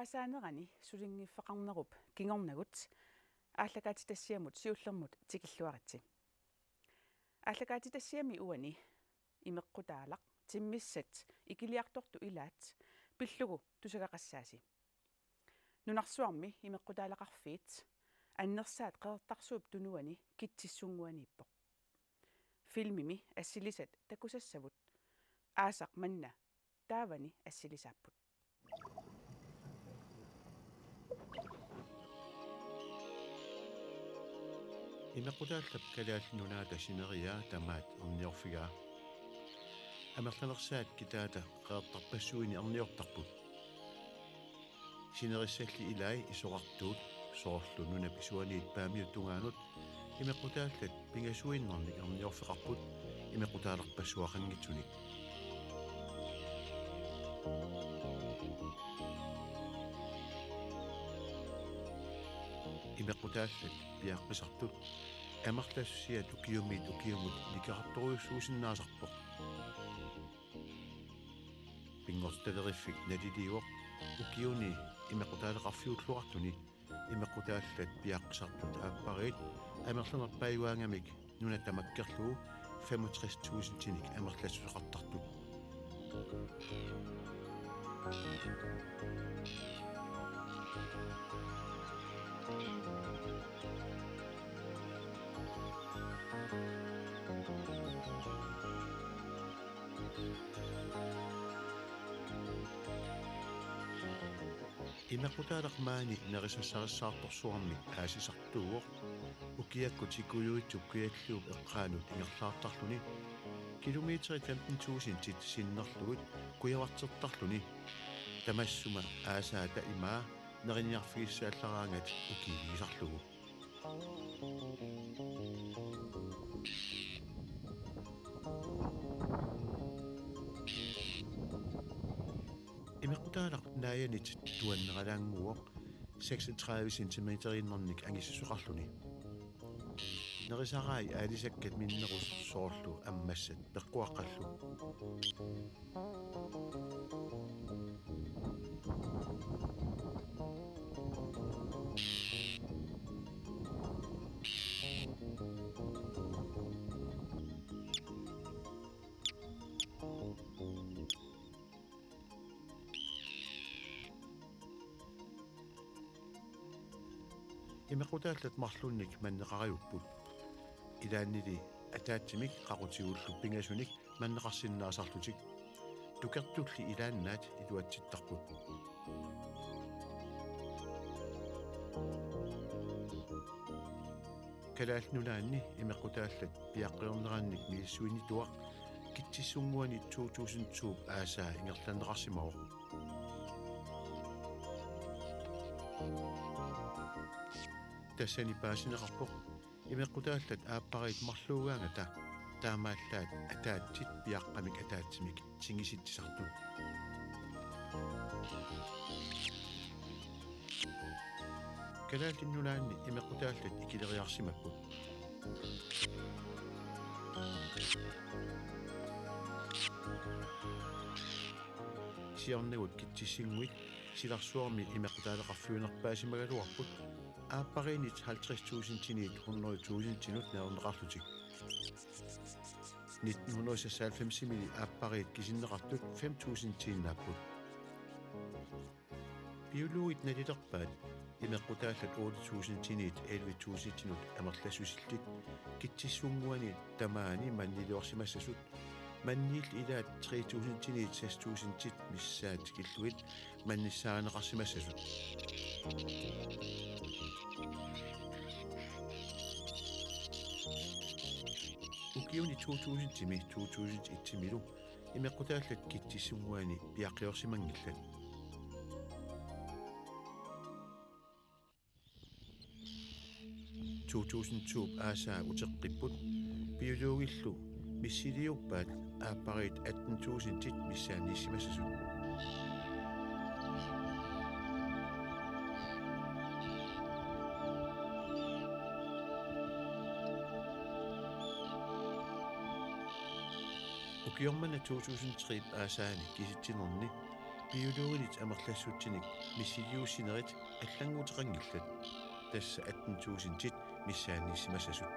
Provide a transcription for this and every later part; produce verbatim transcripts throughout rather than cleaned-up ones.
Aasaanerani sulinngiffeqarnerup kingornagut aallakaatitassiamut siullermut tikilluaritsi. Aallakaatitassiami uani imeqqutaalaq timmissat ikiliartortut ilaat pillugu tusagaqassaasi. Nunarsuarmi imeqqutaalaqarfiit annersaat Qeqertarsuup Tunuani Kitsissunnguaniippoq. Filmimi assilisat takusassavut aasaq manna taavani assilisaapput. Imeqqutaallap Kalaallit Nunaata sineriaa tamaat erniorfigaa. Amerlanersaat kitaata Qeqertarpassuini erniortarput. Sinerissalli ilai isorartuut soorlu nunap isuaniit Paamiut tungaanut imeqqutaallat pingasuinnarnik erniorfeqarput imeqqutaalerpassuaqanngitsunik. Imeqqutaallat piaqqisartut amerlassusiat ukiumiit ukiumut nikerartorujussuusinnaasarpoq. Pinngortitaleriffik naliliivoq ukiuni imeqqutaaleqarfiulluartuni imeqqutaallat piaqqisartut aappariit amerlanerpaajugaangamik nuna tamakkerlugu femogtres tusindinik amerlassuseqartartut. Imeqqutaalaq maani nerisassarissaartorsuarmi aasisartuuvoq, ukiakkut Sikuiuitsup Kujalliup eqqaanut ingerlaartarluni, kilometerit femten tusindit sinnerlugit kujavartertarluni, tamassuma aasaata imaa neriniarfigissaallaraangat ukiivigisarlugu. Imeqqutaalaq naajanit tuanneralaannguuvoq seksogtredive centimeteriinnarnik angissuseqarluni. Nerisarai aalisakkat minnerusut soorlu ammassat peqquaqqallu. Imeqqutaallat marlunnik manneqarajupput. Ilaannili ataatsimik qaqutigullu pingasunik manneqarsinnaasarlutik. Tukertulli ilaannaat iluatsittarput. Kalaallit Nunaanni imeqqutaallat piaqqiornerannik misissuinituaq Kitsissunnguani to tusind to-p aasaa ingerlanneqarsimavoq. Tassani paasineqarpoq imeqqutaallat aappariit marluugaangata taamaallaat ataatsit piaqqamik ataatsimik tingisitsisartut. Kalaallit Nunaanni imeqqutaallat ikileriarsimapput. Siornagut Kitsissinnguit silarsuarmi imeqqutaaleqarfiunerpaasimagaluarput, aappariinnit halvtreds tusindiniit hundrede tusindinut najorneqarlutik. Nitten hundrede seksoghalvfems-imili aappariit kisinneqartut fem tusindiinnaapput. Biologit nalilerpaat imeqqutaallat otte tusindiniit elleve tusindinut amerlassusillit Kitsissunnguani tamaani manniliorsimassasut, manniillu ilaat tre tusindiniit seks tusindit missaat tikillugit mannissaaneqarsimassasut. Ukiuni to tusindimi to tusind et-imilu imeqqutaallat Kitsissunnguani piaqqiorsimanngillat. To tusind to-p aasaa uteqqipput, biologillu missiliuppaat aappariit atten tusindit missaanniissimassasut. Ukioq manna to tusind tre-p aasaani kisitsinerni Biologinit amerlassutsinik missiliuussinerit allannguuteqanngillat. Tassa atten tusindit missaannissimasasut.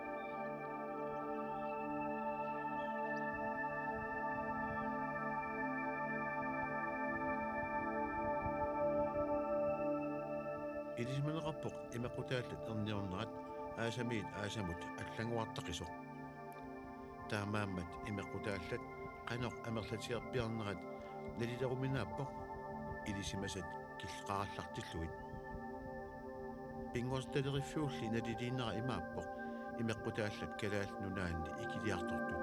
Ilisimaneqarpoq imeqqutaallat erniornerat aasamiit aasamut allannguartaqisoq. Taamaammat imeqqutaallat qanoq amerlatigerpiarnerat nalileruminaappoq ilisimasat killeqarallartillugit. Pinngortitaleriffiulli naliliinera imaappoq imeqqutaallat Kalaallit Nunaanni ikiliartortut.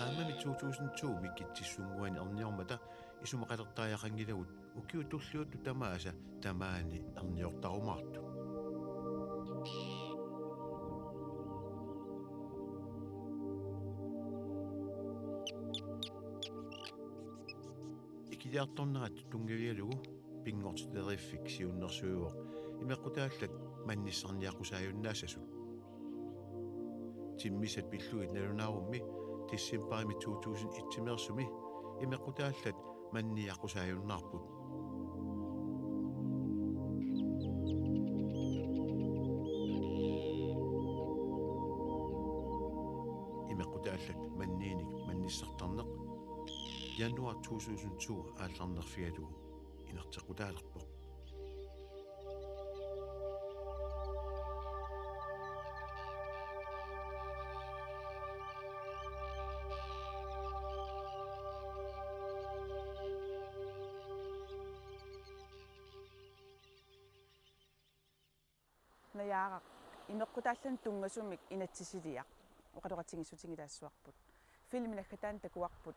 Aammami to tusind to-mi Kitsissunnguani erniormata isumaqalertariaqanngilagut ukiut tulliuttut tamaasa tamaani erniortarumaartut. Ikiliartornerat tunngavigalugu Pinngortitaleriffik siunnersuivoq imeqqutaallat mannissarniaqqusaajunnaassasut. Timmissat pillugit nalunaarummi decembarimi to tusind et-imeersumi imeqqutaallat manniaqqusaajunnaarput. Imeqqutaallat manniinik mannissartarneq januar to tusind to aallarnerfigalugu inerteqqutaalerpoq. Najaaraq, imeqqutaallanut tunngasumik inatsisiliaq oqaloqatigiissutigilaassuarput. Filmi naggataani takuarput,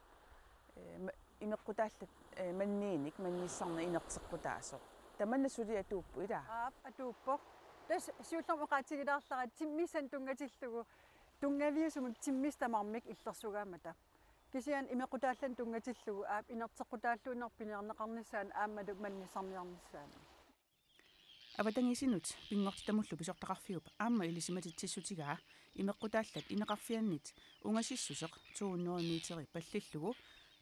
eh, ma-, imeqqutaallat, eh, manniinik mannissarneq inerteqqutaasoq. Tamanna suli atuuppoq, ilaa? Aap, atuuppoq. Tassa siullermik oqaatigilaarlara timmissanik tunngatillugu tunngaviusumik timmissat tamarmik illersugaammata. Kisianni imeqqutaallanut tunngatillugu aap inerteqqutaalluinnarpoq piniarneqarnissaanut aammalu mannissarniarnissaanut. Avatangiisinut Pinngortitamullu pisortaqarfiup aamma ilisimatitsissutigaa imeqqutaallat ineqarfiannit ungasissuseq to hundrede meteri pallillugu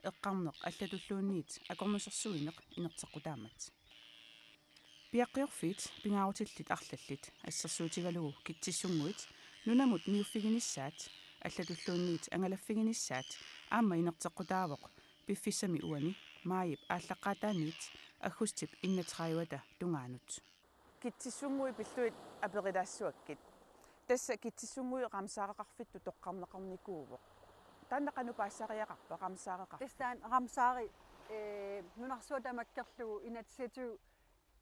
eqqarneq allatulluunniit akornusersuineq inerteqqutaammat. Piaqqiorfiit pingaarutillit arlallit assersuutigalugu Kitsissunnguit nunamut niuffiginissaat allatulluunniit angalaffiginissaat aamma inerteqqutaavoq piffissami uani maajip aallaqqaataaniit aggustip enogtredivte tungaanut. Kitsissunnguit pillugit aperilaassuakkit. Tassa Kitsissunnguit Ramsareqarfittut toqqarneqarnikuuvoq. Taanna qanoq paasisariaqarpa, Ramsareqarfik? Tassa taanna Ramsari, eh, nunarsuaq tamakkerlugu inatsisitigut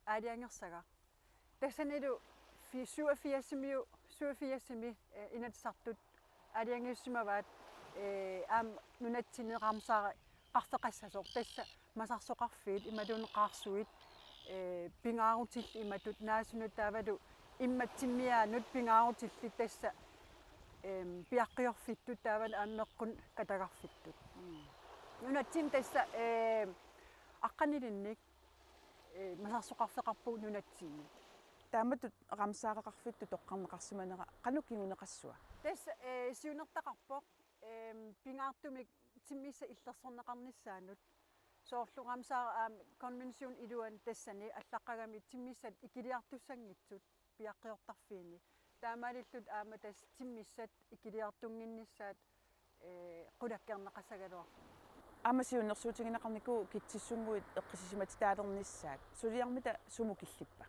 aalajangersagaq. Tassanilu fi-, syvogfirsimiu-, syvogfirsimi, eh, Inatsisartut aalajangiussimavaat, eh, aamma nunatsinni Ramsari qaffeqassasoq, tassa masarsoqarfiit imaluunniit qaarsuit, eh, pingaarutillit imatut naasunut taavalu immaqa timmiaanut pingaarutillit tassa, em, piaqqiorfittut taavalu aamma meqqunnut katagarfittut. Mm. Nunatsinni tassa, eh, aqqanilinnik, eh, masarsoqarfeqarpugut nunatsinni. Taamatut Ramsareqarfittut toqqarneqarsimanera qanoq kinguneqassua? Tassa, eh, siunertaqarpoq, em, pingaartumik timmissat illersorneqarnissaannut. Soorlu Ramsar, aam, konvention iluani tassani allaqqagami timmissat ikiliartussanngitsut piaqqiortarfiini. Taamaalillutik aamma tassa timmissat ikiliartunnginnissaat, eh, qulakkeerneqassagaluarluni. Aamma siunnersuutigineqarnikuuvoq Kitsissunnguit eqqissisimatitaalernissaat. Suliarmita sumut killippa?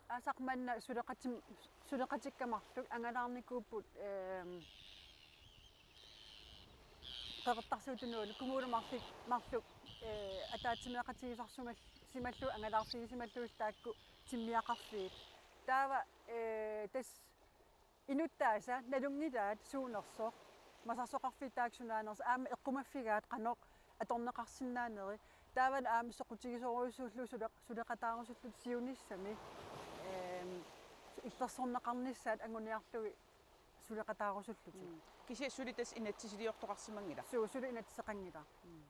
Aasaq manna suleqatim-, suleqatikka marluk angalaarnikuupput, ehm, Qeqertarsuup Tunuani kommunit marluk, marluk, eh, ataatsimeeqatigisarsimal-, simallugu angalaarfigisimallugit taakku timmiaqarfiit. Taava, eh, tassa inuttaasa nalunngilaat suunersoq, masarsoqarfiit taakku sunaanersoq, aamma eqqumaffigaat qanoq atorneqarsinnaaneri. Taavana aamma soqutigisorujussuullutik suleq-, suleqataarusullutik siunissami, ehm, illersorneqarnissaat anguniarlugit suleqataarusullutik. Mm. Kisianni suli tassa inatsisiliortoqarsimanngilaq. Suu, suli inatsiseqanngilaq. Mm.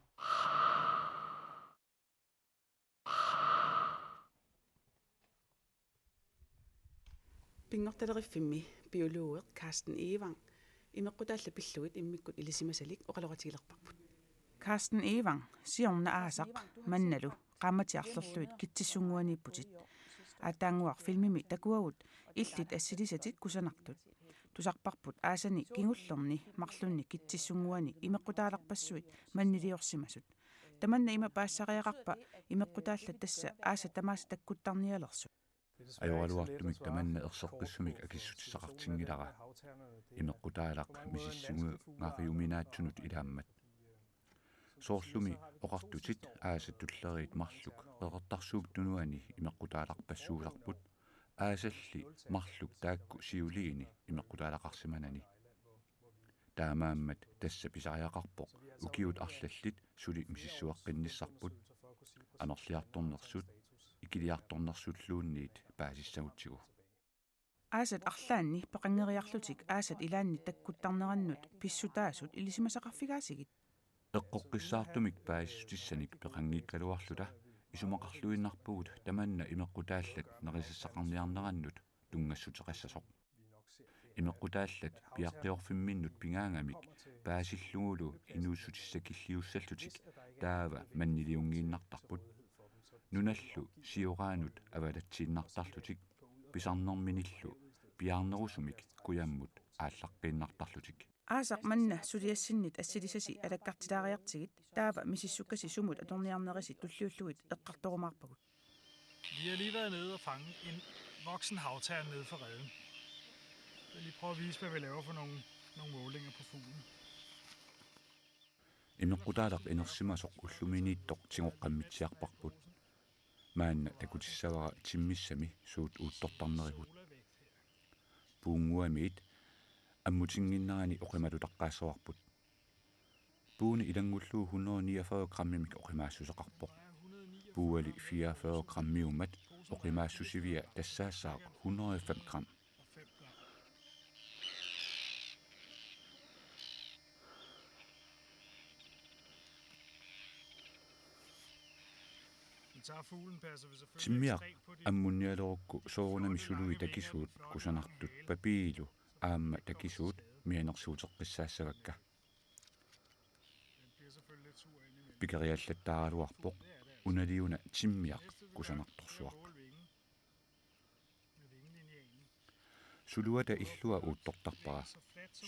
Pinngortitaleriffimmi biologi Carsten Egevang Imeqqutaallat pillugit immikkut ilisimasalik oqaloqatigilerparput. Carsten Evang, siorna aasaq mannalu qaammatit arlerlugit Kitsissunnguaniipputit. Aataannguaq filmimi takuagut illit assilisatit kusanartut. Tusarparput aasani kingullerni marlunni Kitsissunnguani imeqqutaalarpassuit manniliorsimasut. Tamanna ima paasisariaqarpa imeqqutaallat tassa aasat tamaasa takkuttarnialersut? Ajoraluartumik tamanna erseqqissumik akissutissaqartinngilara. Imeqqutaalaq misissugaariuminaatsunut ilaammat. Soorlumi oqartutit aasat tulleriit marluk Qeqertarsuup Tunuani imeqqutaalarpassuusarput, aasalli marluk taakku siuliini imeqqutaalaqarsimanani. Taamaammat tassa pisariaqarpoq ukiut arlallit suli misissueqqinnissarput, amerliartornersut ikiliartornersulluunniit paasissagutsigu. Aasat arlaanni peqanngeriarlutik aasat ilaanni takkuttarnerannut pissutaasut ilisimasaqarfigaasigit? Eqqoqqissaartumik paasissutissanik peqanngikkaluarluta isumaqarluinnarpugut tamanna imeqqutaallat nerisassaqarniarnerannut tunngassuteqassasoq. Imeqqutaallat piaqqiorfimminnut pigaangamik paasillugulu inuussutissakilliussallutik taava manniliunngiinnartarput. Nunallu sioraanut avalatsiinnartarlutik pisarnerminillu piaarnerusumik kujammut aallaqqiinnartarlutik. Aasaq manna suliassinnit assilisasi alakkartilaariartigit taava misissukkasi sumut atorniarnerisi tulliullugit eqqartorumaarpagut. Vi har lige været nede og fange en voksen havtern nede fra reden. Jeg vil lige prøve at vise, hvad vi laver for nogle, nogle målinger på fuglen. Imeqqutaalaq inersimasoq ulluminiittoq tigoqqammitsiarparput. Maanna takutissavara timmissami suut uuttortarnerigut. Puunnguamiit ammutinnginnerani oqimalutaqqaassavarput. Puuni ilanngullugu hundrede niogfyrre grammimik oqimaassuseqarpoq. Puuali fireogfyrre grammiummat oqimaassusivia tassaassaaq hundrede og fem gram. Timmiaq ammunnialerukku soorunami sului takisuut kusanartut papiilu aamma takisuut mianersuuteqqissaassavakka. Pikeriallattaaraluarpoq unaliuna timmiaq kusanartorsuaq. Suluata illua uuttortarpara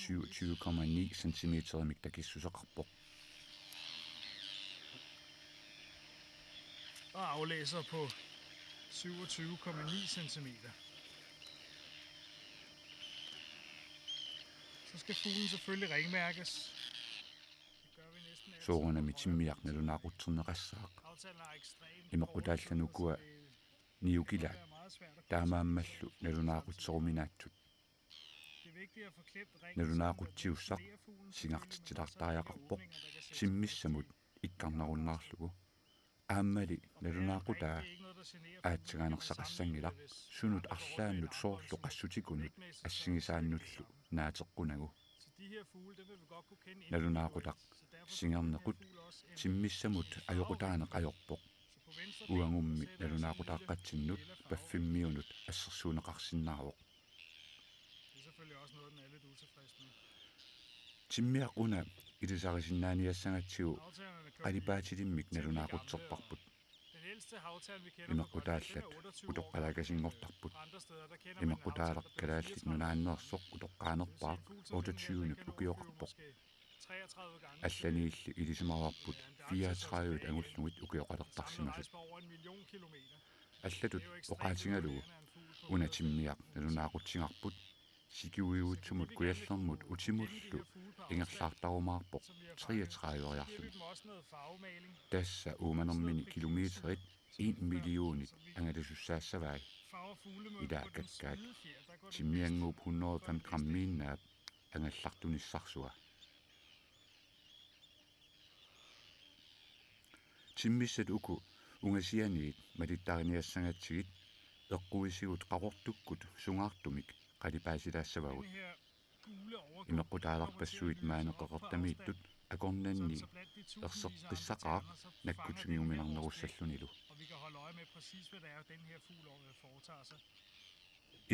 syvogtyve komma ni centimeterimik takissuseqarpoq. Og aflæser på syvogtyve komma ni centimeter. Så skal fuglen selvfølgelig ringmærkes. Det gør vi næsten altid. Soorunami timmiaq nalunaaqutserneqassaaq. Imeqqutaallat ukua niukilaat, taamaammallu nalunaaqutseruminaatsut. Nalunaaqutsiussaq singartitsilaartariaqarpoq timmissamut ikkarnerunnaarlugu. Aammali nalunaaqutaa aatsagaanersaqassanngilaq sunut arlaannut soorlu qassutikunut assigisaannullu naateqqunagu. Nalunaaqutaq singernequt timmissamut ajoqutaaneq ajorpoq. Uagummi nalunaaqutaaqqatsinnut paffimmiunut assersuunneqarsinnaavoq. Det er selvfølgelig også noget, den er lidt utilfreds med. Timmiaq una ilisarisinnaaniassagatsigu qalipaatilimmik nalunaaqutserparput. Imeqqutaallat utoqqalaakasinngortarput. Imeqqutaalaq Kalaallit Nunaanneersoq utoqqaanerpaaq otteogtyvenut ukioqarpoq. Allaniilli ilisimavarput fireogtredive angullugit ukioqalertarsimasut. Allatut oqaatigalugu una timmiaq nalunaaqutsigarput sikiuiutsumut kujallermut utimullu ingerlaartarumaarpoq treogtrediveriarluni. Tassa uumanermini kilometerit en millionit angalasussaassavat. Ila kakkaak. Timmiannguup hundrede og fem grammiinnaap angallartunissarsua. Timmissat uku ungasianiit malittariniassagatsigit eqquisigut qaqortukkut sungaartumik qalipaasilaassavagut. Imeqqutaalarpassuit maani Qeqertamiittut akornanni erseqqissaqaaq nakkutigiuminarnerussallunilu.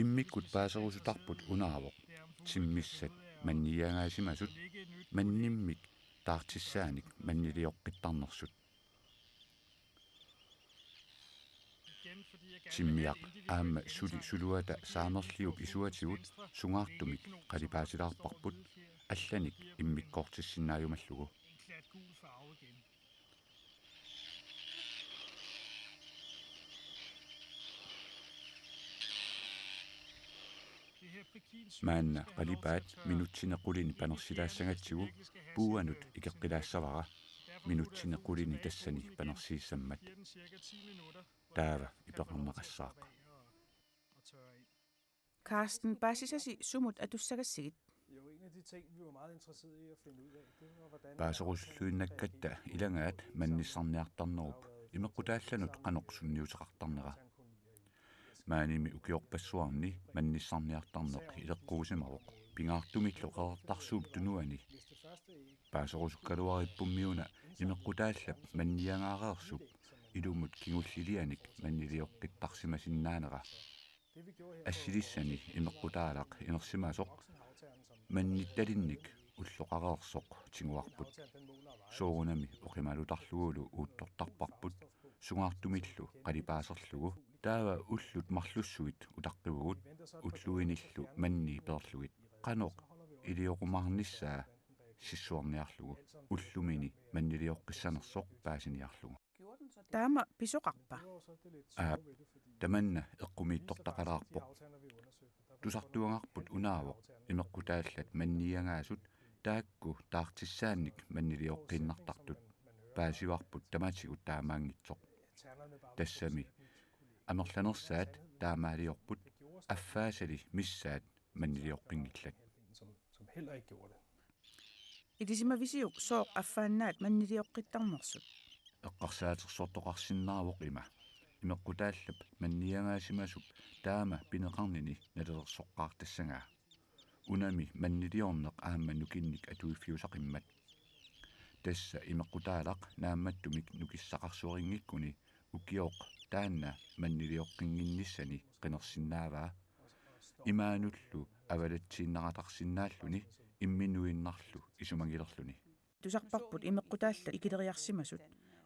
Immikkut paaserusutarput unaavoq timmissat manniiagaasimasut mannimmik taartissaanik mannilioqqittarnersut. Timmiaq aamma suli suluata saamerliup isuatigut sungaartumik qalipaatilaarparput allanik immikkoortissinnaajumallugu. Maanna qalipaat minutsini qulini panersilaassagatsigu puuanut ikeqqilaassavara minutsini qulini tassani panersiissammat. Taava ipeqarneqassaaq. Carsten, paasisasi sumut atussagassigit? Jo, en af de ting, vi var meget interesseret i at finde ud af, det var, hvordan Paaserusulluinnakkatta ilagaat mannissarniartarnerup imeqqutaallanut qanoq sunniuteqartarnera. Maanimi ukiorpassuarni mannissarniartarneq ileqquusimavoq. Pingaartumillu Qeqertarsuup Tunuani paaserusukkaluarippummi una imeqqutaallap manniagaareersup ilumut kingullilianik mannilioqqittarsimasinnaanera. Assilissani imeqqutaalaq inersimasoq mannittalinnik ulloqareersoq tiguarput. Soorunami oqimalutarlugulu uuttortarparput sungaartumillu qalipaaserlugu. Taava ullut marlussuit utaqqivugut ulluinillu mannii peerlugit. Qanoq iliorumaarnissaa sissuerniarlugu ullumini mannilioqqissanersoq paasiniarlugu. Taama pisoqarpa? Aap, tamanna eqqumiitsortaqalaarpoq. Tusartuagarput unaavoq imeqqutaallat manniiagaasut taakku taartissaannik mannilioqqiinnartartut. Paasivarput tamatigut taamaanngitsoq. Tassami amerlanersaat taamaaliorput, affaasali missaat mannilioqqinngillat. Som, som heller ikke gjorde det. Ilisimavisiuk sooq affaannaat mannilioqqittarnersut? Eqqarsaatersortoqarsinnaavoq ima. Imeqqutaallap manniagaasimasup taama pineqarnini nalilersoqqaartassagaa. Unami manniliorneq aamma nukinnik atuiffiusaqimmat. Tassa imeqqutaalaq naammattumik nukissaqarsuerinngikkuni ukioq taanna mannilioqqinnginnissani qinersinnaavaa. Imaanullu avalatsiinnartarsinnaalluni imminuinnarlu isumagilerluni. Tusarparput imeqqutaallat ikileriarsimasut.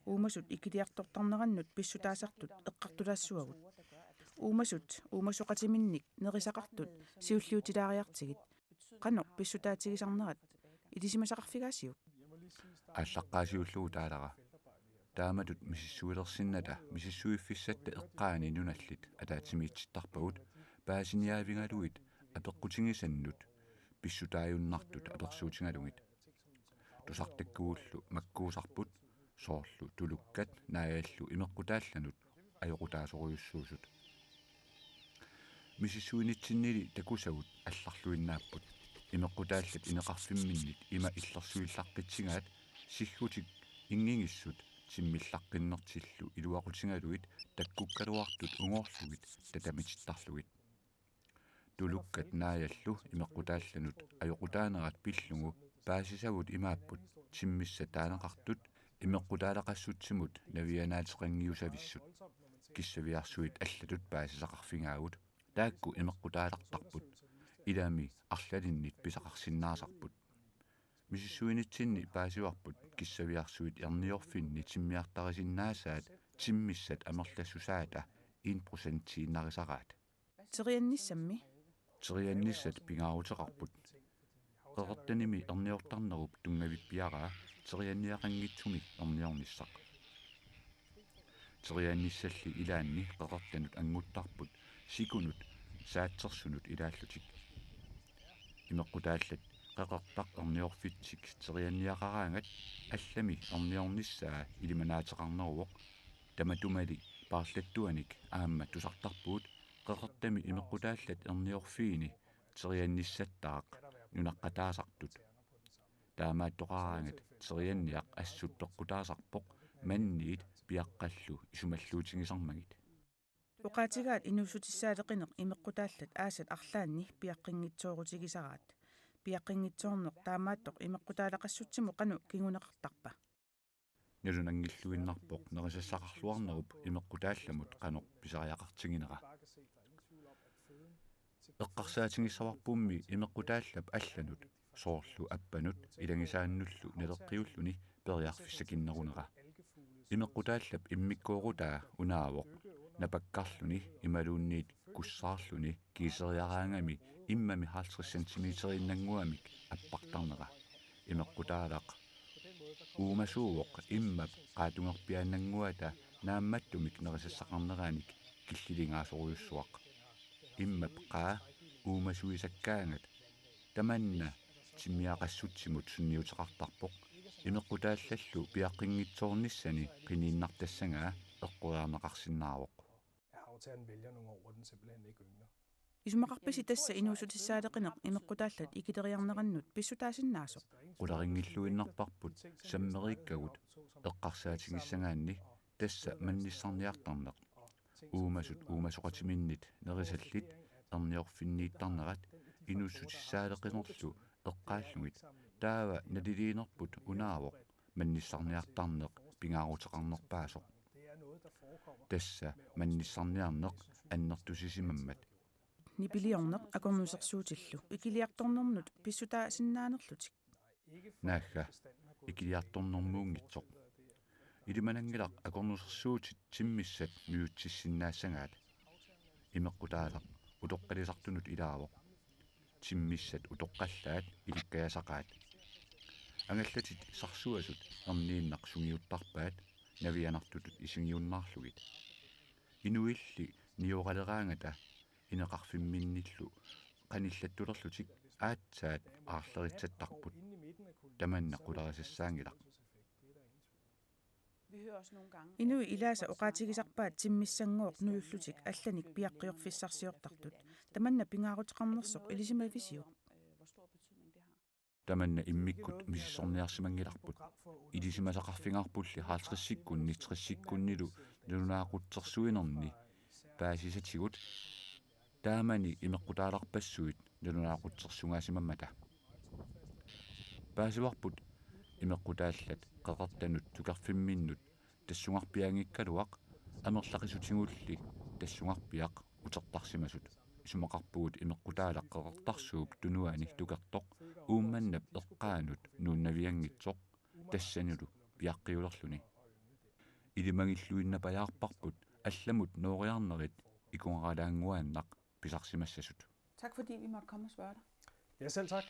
Uumasut ikiliartortarnerannut pissutaasartut eqqartulaassavagut. Uumasut uumasoqatiminnik nerisaqartut siulliutilaariartigit. Qanoq pissutaatigisarnerat ilisimasaqarfigaasiuk? Aallaqqaasiullugu taalara. Taamatut misissuilersinnata misissuiffissatta eqqaani nunallit ataatsimiitittarpagut paasiniaavigalugit apeqqutigisannut pissutaajunnartut apersuutigalugit. Tusartakkugullu makkuusarput soorlu tulukkat naajallu imeqqutaallanut ajoqutaasorujussuusut. Misissuinitsinnili takusagut allarluinnaapput. Imeqqutaallat ineqarfimminnit ima illersuillaqqitsigaat siggutik inngigissut timmillaqqinnertillu iluaqutigalugit takkukkaluartut ungoorlugit tatamitittarlugit. Tulukkat naajallu imeqqutaallanut ajoqutaanerat pillugu paasisagut imaapput timmissat taaneqartut imeqqutaalaqassutsimut navianaateqanngiusavissut. Kissaviarsuit allatut paasisaqarfigaagut. Taakku imeqqutaalartarput. Ilami arlalinnit pisaqarsinnaasarput. Misissuinitsinni paasivarput kissaviarsuit erniorfinni timmiartarisinnaasaat timmissat amerlassusaata en procentiinnarisaraat. Teriannissammi? Teriannissat pingaaruteqarput. Qeqertanimi erniortarnerup tunngavippiaraa terianniaqanngitsumi erniornissaq. Teriannissalli ilaanni qeqertanut annguttarput sikunut saatsersunut ilaallutik. Imeqqutaallat qeqertaq erniorfitsik terianniaqaraangat allami erniornissaa ilimanaateqarneruvoq. Tamatumali paarlattuanik aamma tusartarpugut qeqertami imeqqutaallat erniorfiini teriannissattaaq nunaqqataasartut. Taamaattoqaraangat terianniaq assut peqqutaasarpoq manniit piaqqallu isumalluutigisarmagit. Oqaatigaat inuussutissaaleqineq imeqqutaallat aasat arlaanni piaqqinngitsoorutigisaraat. Piaqqinngitsoorneq taamaattoq imeqqutaalaqassutsimut qanoq kinguneqartarpa? Nalunanngilluinnarpoq nerisassaqarluarnerup imeqqutaallamut qanoq pisariaqartiginera. Eqqarsaatigissavarpummi imeqqutaallap allanut Soorlu appanut ilagisaannullu naleqqiulluni periarfissakinnerunera. Imeqqutaallap immikkoorutaa unaavoq napakkarluni imaluunniit kussaarluni kiiseriaraangami immami halvtreds centimeteriinnannguamik appartarnera. Imeqqutaalaq uumasuuvoq immap qaatungerpiaannannguata naammattumik nerisassaqarneranik killilingaasorujussuaq. Immap qaa uumasuisakkaangat tamanna timmiaqassutsimut sunniuteqartarpoq. Imeqqutaallallu piaqqinngitsoornissani qiniinnartassagaa eqqoriarneqarsinnaavoq. Havternen vælger nogle år, hvor den simpelthen ikke yngler. Isumaqarpisi tassa inuussutissaaleqineq imeqqutaallat ikileriarnerannut pissutaasinnaasoq? Qularinngilluinnarparput sammeriikkagut eqqarsaatigissagaanni tassa mannissarniartarneq. Uumasut uumasoqatiminnit nerisallit erniorfinniittarnerat inuussutissaaleqinerlu eqqaallugit taava naliliinerput unaavoq mannissarniartarneq pingaaruteqarnerpaasoq. Tassa mannissarniarneq annertusisimammat. Nipiliorneq akornusersuutillu ikiliartornernut pissutaasinnaanerlutik. Naagga ikiliartornermuunngitsoq. Ilimananngilaq akornusersuutit timmissat nujutsisinnaassagaat. Imeqqutaalaq utoqqalisartunut ilaavoq. Timmissat utoqqallaat ilikkajasaqaat. Angallatit sarsuasut erniinnaq sungiuttarpaat navianartutut isigiunnaarlugit. Inuilli nioraleraangata ineqarfimminnillu qanillattulerlutik aatsaat aarleritsattarput. Tamanna qularisassaanngilaq. Inuit ilaasa oqaatigisarpaat timmissanngooq nujullutik allanik piaqqiorfissarsiortartut. Tamanna pingaaruteqarnersoq ilisimavisiuk? Tamanna immikkut misissorniarsimanngilarput. Ilisimasaqarfigaarpulli halvtredsikkunni tressikkunnilu nalunaaqutsersuinerni paasisatigut taamani imeqqutaalarpassuit nalunaaqutsersugaasimammata. Paasivarput imeqqutaallat qeqertanut tukerfimminnut tassungarpiaanngikkaluaq amerlaqisutigulli tassungarpiaq utertarsimasut. Isumaqarpugut imeqqutaalaq qeqertarsuup tunuani tukertoq Uummannap eqqaanut nuunnavianngitsoq tassanilu piaqqiulerluni. Ilimagilluinnapajaarparput allamut nooriarnerit ikunngalaannguaannaq pisarsimassasut. Tak fordi vi måtte komme og spørge dig. Ja, selv tak.